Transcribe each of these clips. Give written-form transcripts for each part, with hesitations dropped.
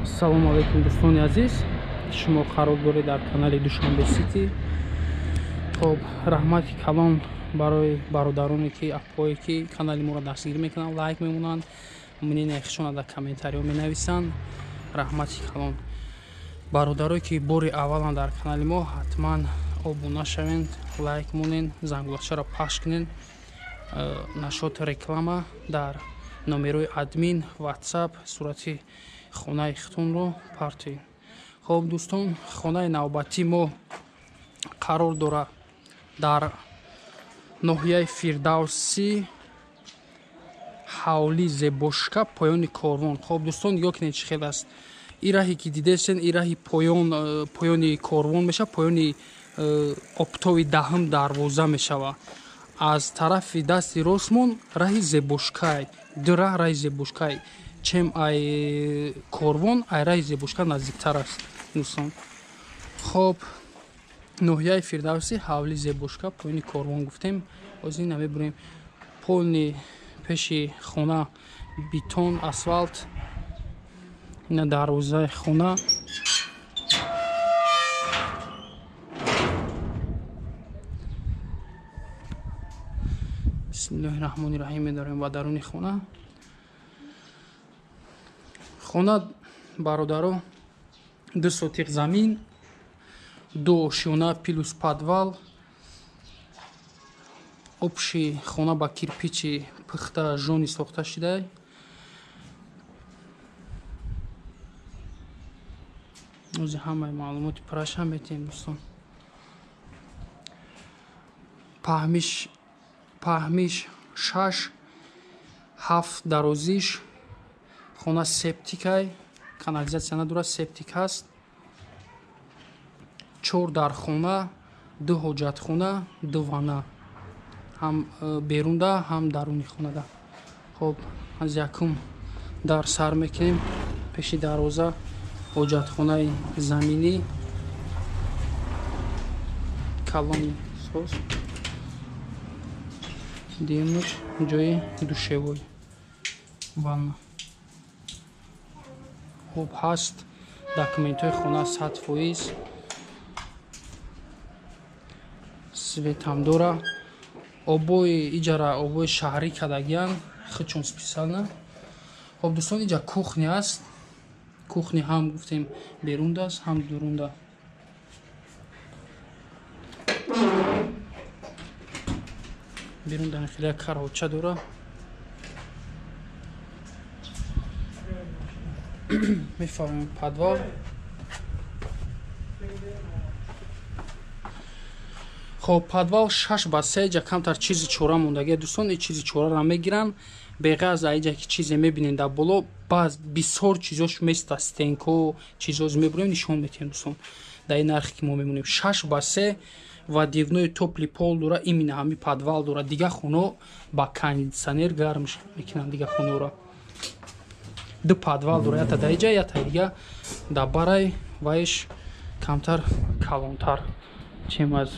Ассалому алайкум, дӯстони азиз. Шумо қарор доред дар канали Душанбе Сити. Хоб, раҳмати калон барои бародароне ки, апое ки канали моро дастгирӣ мекунанд, лайк мемонанд, мнения худшонро дар комментариҳо менависанд. Раҳмати калон. Бародарое ки бори авваланд дар канали мо, ҳатман обуна шавед, лайк монед, зангулачаро пахш кунед. Нашоти реклама дар номерои админ WhatsApp сурати хонаи худтонро партоед. Хоб дӯстон, хонаи навбатии мо қарор дорад дар ноҳияи Фирдавсӣ, ҳавли Зебошка, поёни корвон. Хоб дӯстон, нигоҳ кунед, чӣ хел аст. Ин раҳе ки дидесен, ин раҳи поён, поёни корвон мешавад, поёни обтоби даҳум дарвоза мешавад. Аз тарафи дасти ростмон раҳи Зебошкай, ду раҳ раҳи Зебошкай. Чем ай корвон, ай раҳи Зебошка наздиктар аст, дӯстон. Хоб, ноҳияи Фирдавсӣ, ҳавли Зебошка, поёни корвон гуфтем. Ҳозир ина мебурем. Полни пеши хона бетон, асфалт. Ина дарвозаи хона. Бисмиллоҳи раҳмони раҳим. Медорем ба даруни хона. Хона, бародаро, 2 сотиқ замин, 2 ошёна плюс подвал. Общий хона ба кирпичи пухта жони сохта шуда. Ози ҳамаи маълумоти пурраша метиҳем, дӯстон. Паҳмиш 6, 7 дарозиш. Хона септикай, канализатсия надорад, септик ҳаст. 4 дархона, 2 ҳоҷатхона, 2 ванна. Ҳам берунда, ҳам даруни хонада. Хоб, аз якум дар сар мекунем. Пеши дарвоза ҳоҷатхонаи заминӣ, калони соз. Дуюмаш ҷои душевой, ванна. Хоб ҳаст, документҳои хона 100%. Свет ҳам дора. Обои иҷара обои шаҳрӣ кардагиян, худшон специально. Хоб дӯстон, иҷа кухня аст. Кухня ҳам гуфтем берунда аст, ҳам дурунда. Берунда хеле як карҳоча дора. Мефаҳмем подвал. Хоб, подвал 6 ба 3, иҷа камтар чизи чора мондагия, дӯстон. Ин чизи чораро мегиранд. Беғараз иҷа ки чизе мебинед дар боло, баъз бисёр чизош места, стенко, чизоз мебурем, нишон метиҳем, дӯстон. Дар ин нархе ки мо мемонем 6 ба 3 ва дивной топли пол дора, именно ҳами подвал дора. Дигар хоно ба кондитсионер гарм мекунанд дигар хоноро. 2 подвал дора, ята дар иҷа, ята дига дар барай, вайш камтар калонтар чем аз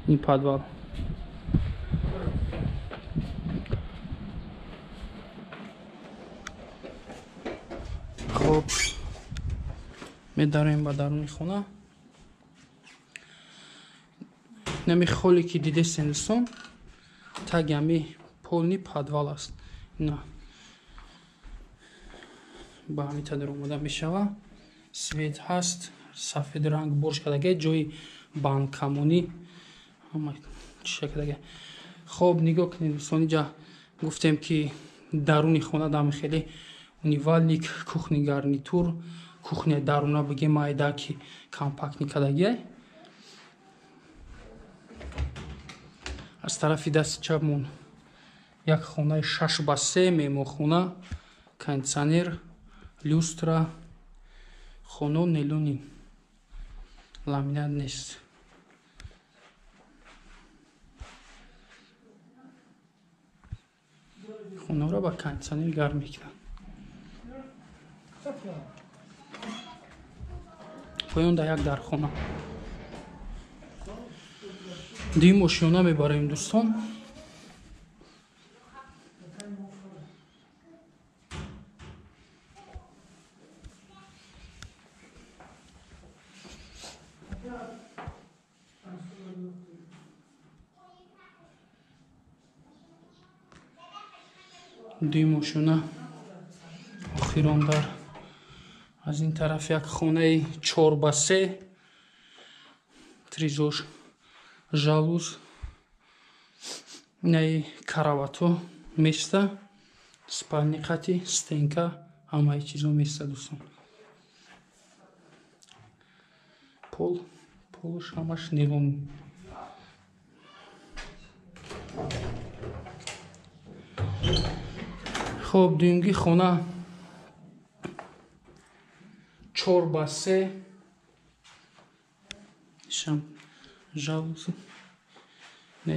ин подвал. Хоб, медароем ба даруни хона. Нами холе ки дидесен, дӯстон, таги ҳами полни подвал аст. Ина ба ҳами тадар омода мешава. Свет ҳаст, сафед ранг борш кардагия, ҷои банкамонӣ ҳама чиша кардагия. Хоб, нигоҳ кунед дӯстон, иҷа гуфтем ки даруни хона дами хеле унивальник, кухни гарнитур, кухня даруна бигем майда ки компактни кардагия. Аз тарафи дасти чапмон як хонаи 6 ба 3, меҳмонхона, кондитсионер, люстра, хоно нелони, ламинат нест. Хонаро ба кондитсионер гарм мекунанд. Поён дар як дархона. Дуюм ошёна мебарем, дӯстон. Дуюм ошёна охирон дар аз ин тараф як хонаи 4 ба 3, тризош, жалюзи, инаи каравато места, спальни қати стенка, ҳамаи чизо места, дӯстон. Пол, полуш ҳамаш нейлон. Хоб, дуюмги хона 4 ба 3, ишам жалюзи,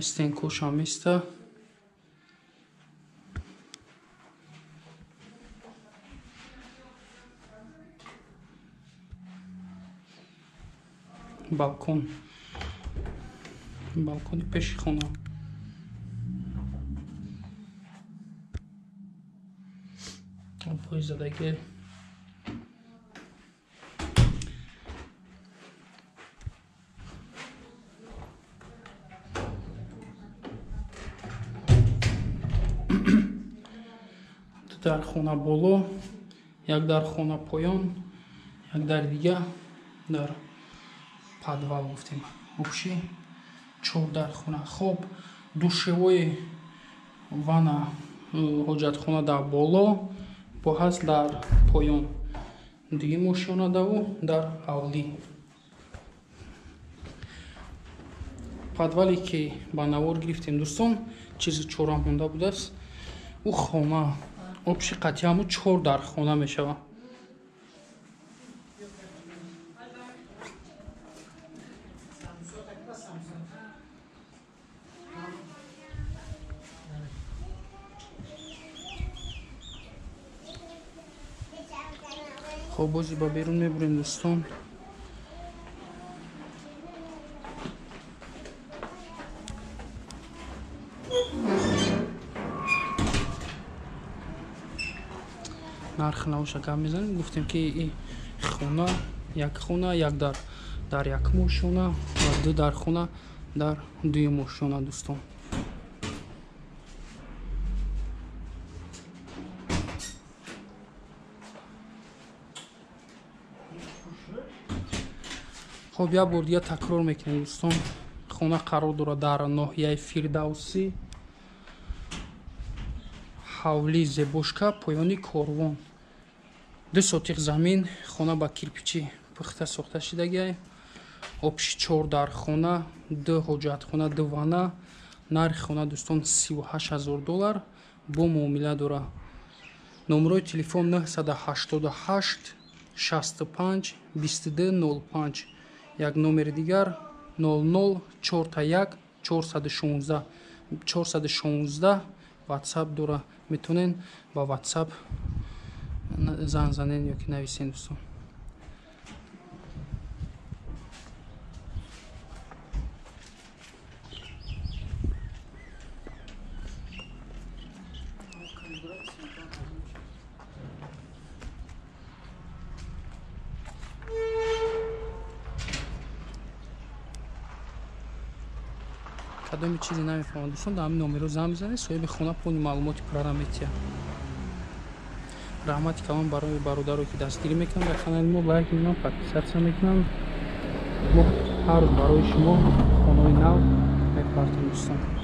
стенкошам места. Балкон, балкони пеши хона. Обҳои задагӣ. Ду дар хона боло, як дар хона поён, як дар дига дар подвал гуфтем. Общий чор дар хона. Хоб, душевой, ванна, ҳоҷатхона дар боло, бо ҳаст дар поён. Дуюм ошёна даву дар ҳавлӣ. Подвале ки ба навор гирифтем, дӯстон, чизи чорам монда будааст. Ӯ хона общий қатъи ҳаму чор дар хона мешавад. Хоб, бози ба берун мебурем, дӯстон. Нархи навоша гап мезанем. Гуфтем, ки и хона як хона, як дар дар якум ошёна ва ду дар хона дар дуюм ошёна, дӯстон. Хоб, як бор дига такрор мекунем, дӯстон. Хона қарор дорад дар ноҳияи Фирдавсӣ, ҳавлии Зебошка, поёни Корвон. 2 сотих замин, хона ба кирпичи пухта сохта шидагиай. Общий чор дар хона, ду ҳоҷатхона, ду ванна. Нархи хона, дӯстон, 38 000 доллар, бо муомила дора. Номерои телефон 988 65 22 05, як номери дигар 00 41 416 416. Ватсап дора, метавонед ба ватсап занг занед ё ки нависед, дӯстон. Кадоми чизе намефаҳмад, дӯстон, дар ҳамин номеро занг бизанед, соҳиби хона полный маълумоти пуррара метиҳад. Раҳмати калон барои бародаро, ки дастгирӣ мекунанд дар канали мо, лайк мекунанд, подписаться мекунанд. Мо ҳар рӯз барои шумо хонаҳои нав мепартем, дӯстон.